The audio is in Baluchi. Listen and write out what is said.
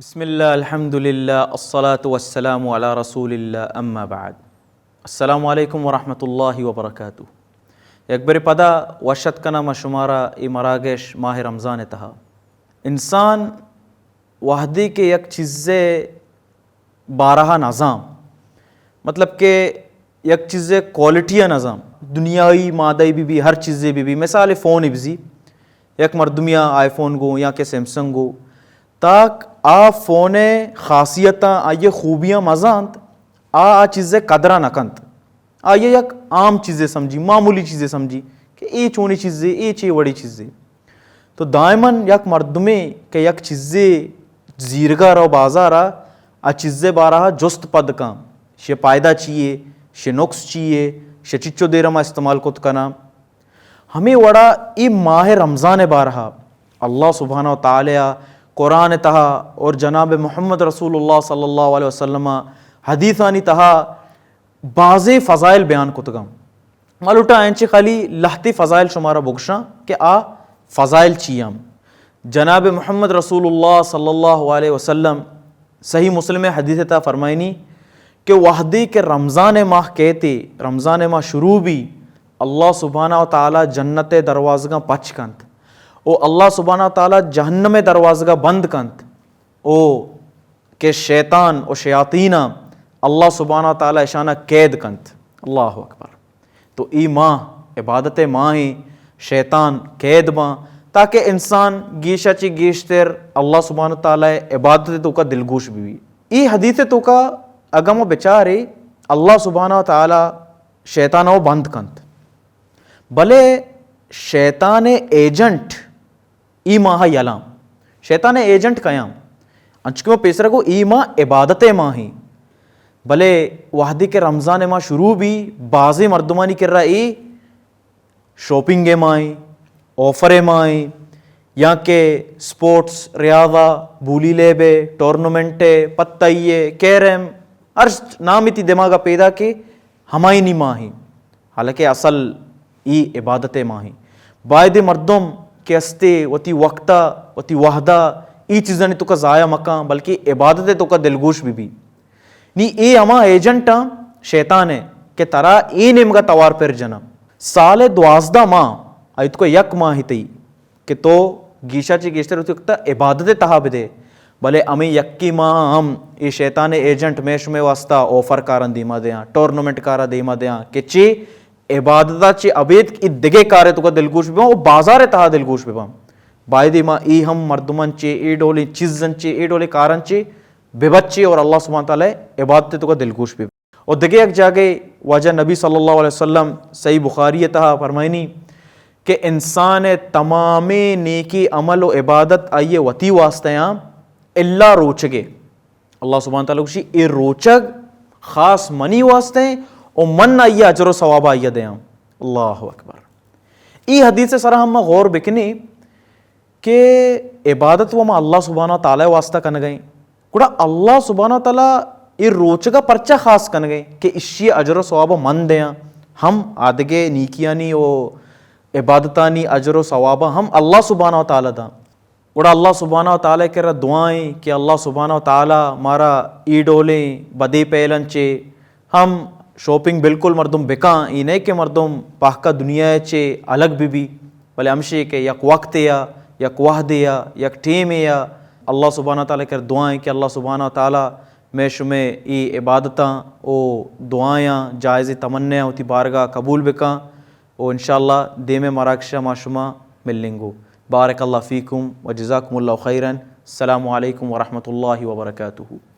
بسم اللہ، الحمدللہ، الصلاۃ والسلام علی رسول اللہ، اما بعد۔ السلام علیکم ورحمۃ اللہ وبرکاتہ۔ یک برے پدا وش اتک کناں ما شمارا اے مراگش ماہ رمضان ءِ تہا۔ انسان وہدے کہ یک چیزے بارہا نزان، مطلب کہ یک چیزے کوالٹی ءَ نزان، دنیائی مادہ بہ بی، ہر چیزے بہ بی، مثال فون بزی، یک مردمیا آئی فون گو یا کہ سیمسنگ گو، تاک آ فون ءِ خاصیتاں، آئی ءِ خوبیاں مزانت، آ آ چیزے قدرا نکنت۔ آئی ءَ یک عام چیزے سمجھی، معمولی چیزے سمجھی کہ اے چونی چیزے، اے چے وڑی چیزے۔ تو دائماً یک مردمے کہ یک چیزے زیرگا رو بازارا، آ چیزے بارہا جست پد کن، شے پائدہ چیے، شے نقص چیے، شے چچو دیر ما استعمال کت کناں۔ ہمے وڑا اے ماہ رمضان ءِ بارہا اللہ سبحانہ و تعالی قرآن ءِ تہا اور جناب محمد رسول اللہ صلی اللہ علیہ وسلم حدیثانی تہا بازیں فضائل بیان کتگاں۔ ما لوٹاں اینچیں خالی لہتے فضائل شمارا بگشاں کہ آ فضائل چی ہم۔ جناب محمد رسول اللہ صلی اللہ علیہ وسلم صحیح مسلم ءِ حدیث ءِ تہا فرمائنی کہ وہدے کہ رمضان ءِ ماہ کیتے، رمضان ءِ ماہ شروع بی، اللہ سبحانہ و تعالی جنت ءِ دروازگاں پچ کنت، او اللہ سبحانہ و تعالی جہنم ءِ دروازگاں بند کنت، او کہ شیطان و شیاطیناں اللہ سبحانہ و تعالی اشاناں قید کنت۔ اللہ اکبر۔ تو اے ماہ عبادت ءِ ماہیں، شیطان قید باں، تاکہ انسان گیشا چہ گیشتر اللہ سبحانہ و تعالی ءِ عبادت ءِ توکا دلگوش بہ بی۔ اے حدیث ءِ توکا اگاں ما بچارے، اللہ سبحانہ و تعالی شیطان ءَ بند کنت، بلے شیطان ءِ ایجنٹ اے ماہ یلاں۔ شیطان ءِ ایجنٹ کیاں؟ انچو کہ ما پیسرا گو، اے ماہ عبادت ءِ ماہیں، بلے وہدے کہ رمضان ءِ ماہ شروع بی، بازیں مردمانی کرا اے شاپنگ ءِ ماہیں، آفر ءِ ماہیں، یا کہ سپورٹس، ریاضہ، بولی لیب ءِ، ٹورنامنٹ ءِ، پتئی ءِ، کیرم، ہر نامے تئی دماغا پیدا کہ ہمائینی ماہیں۔ حالانکہ اصل اے عبادت ءِ ماہیں۔ بایدے مردم کہ استے وتی وقتا، وتی وہدا اے چیزانی توکا ضائع مکاں، بلکہ عبادت ءِ توکا دلگوش بہ بی۔ نی اے ہما ایجنٹاں شیطان ءِ کہ ترا اے نیمگا توار پر جناں۔ سال ءِ دوازدہ ماہ، آئی توکا یک ماہ تئی کہ تو گیشا چہ گیشتر وتی وقتا عبادت ءِ تہا بدے، بلے ہمے یکے ماہ ہم اے شیطان ءِ ایجنٹ مئے شمئے واسطہ آفر کاراں دیما دیاں، ٹورنامنٹ کارا دیما دیاں کہ چے عبادتا چہ ابید اے دگہ کارے توکا دلگوش بباں و بازار ءِ تہا دلگوش بباں۔ بایدے ما اے ہم مردمان چہ، اے ڈولیں چیزاں چہ، اے ڈولیں کاراں چہ ببچے اور اللہ سبحانہ تعالی عبادت ءِ توکا دلگوش بباں۔ و دگہ یک جاگہے واجہ نبی صلی اللہ علیہ وسلم صحیح بخاری ءِ تہا فرمائنی کہ انسان ءِ تمامیں نیکی عمل و عبادت آئی ءِ وتی واسطہ آں، الا روچگے۔ اللہ سبحانہ تعالی گوشی، اے روچگ خاص منی واسطہ ایں و من آئی ءِ اجر و ثواب آئی ءَ دیاں۔ اللہ اکبر۔ اے حدیث ءِ سرا ہم ما غور بکنیں کہ عبادت و ما اللہ سبحانہ تعالی واسطہ کنگئیں۔ گڑا اللہ سبحانہ تعالی اے روچگا پرچا خاص کنگئیں کہ اشی اجر و ثواب من دیاں، ہم آدگے نیکیانی و عبادتانی اجر و ثوابا ہم اللہ سبحانہ تعالی داں۔ گڑا اللہ سبحانہ تعالی کرا دعائیں کہ اللہ سبحانہ تعالی مارا اے ڈولیں بدے پیلن چے ہم شاپنگ بالکل مردم بکاں، اے نئے کہ مردم پہکا دنیا ءَ چے الگ بہ بی، بلے ہمشی کہ یک وقتے ءَ، یک وہدے ءَ، یک ٹیمے ءَ اللہ سبحانہ تعالی کر دعائیں کہ اللہ سبحانہ تعالی مئے شمئے اے عبادتاں و دعایاں جائز تمنیاں وتی بارگاہ قبول بکاں و انشاءاللہ دیمے مراگشا ما شما ملنگو۔ بارک اللہ فیکم و جزاکم اللہ خیرا۔ السلام علیکم ورحمۃ اللہ وبرکاتہ۔